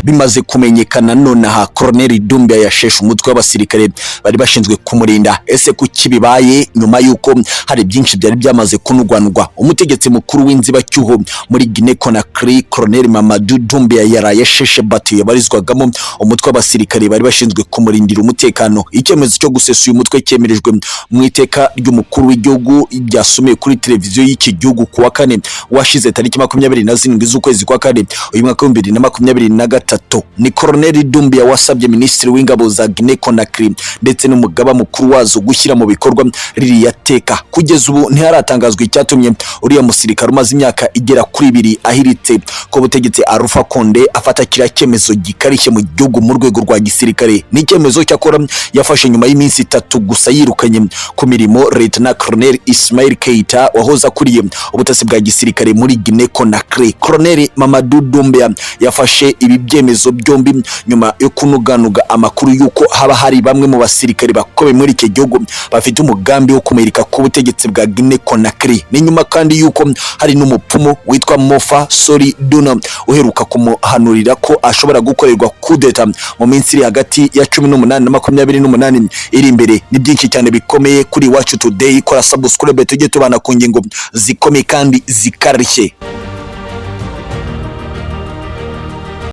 Bimaze kumenyekana nonaha, Colonel Doumbia yasheshe umutwe w'abasirikare bari bashinzwe kumurinda. Ese kuki bibaye nyuma y'uko hari byinshi byari byamaze kunugwanugwa? Umutegetsi mukuru w'inzibacyuho muri Guinea Conakry, Colonel Mamadou Doumbia, yaraye asheshe bataillon yabarizwagamo umutwe w'abasirikare bari bashinzwe kumurindira umutekano. Icyemezo cyo gusesa uyu mutwe cyemerejwe mu iteka ry'umukuru w'igihugu ryasomeye kuri televiziyo y'iki gihugu ku wa kane washize, tariki 27 z'ukwezi kwa kane uyu mwaka wa 2023. Ni Colonel Doumbia wasabye minisitiri w'ingabo za Guinea Conakry ndetse n'umugaba mukuru wazo gushyira mu bikorwa ririya teka. Kugeza ubu ntiharatangazwa icyatumye uriya musirikare umaze imyaka igera kuri 2 ahiritse ko butegetsi Alpha Conde afata kiriya cyemezo gikarishye mu gihugu mu rwego rwa gisirikare. Ni icyemezo cyakora yafashe nyuma y'iminsi 3 gusa yirukanye ku mirimo Lieutenant Colonel Ismail Keita wahoze akuriye ubutasi bwa gisirikare muri Guinea Conakry. Colonel Mamadou Doumbia yafashe ibi byemezo byombi nyuma yo kunuganuga amakuru y'uko haba hari bamwe mu basirikare bakomeye muri iki gihugu bafite umugambi wo kumurika ku butegetsi bwa Guinea Conakry. Ni nyuma kandi y'uko hari n'umupfumu witwa Mofa Sori Duna uheruka kumuhanurira ko ashobora gukorerwa kudeta mu minsi iri hagati ya 18 na 28 iri imbere. Ni byinshi cyane bikomeye kuri Iwacu Today. Kora subscribe tujye tubana ku ngingo zikomeye kandi zikarishye.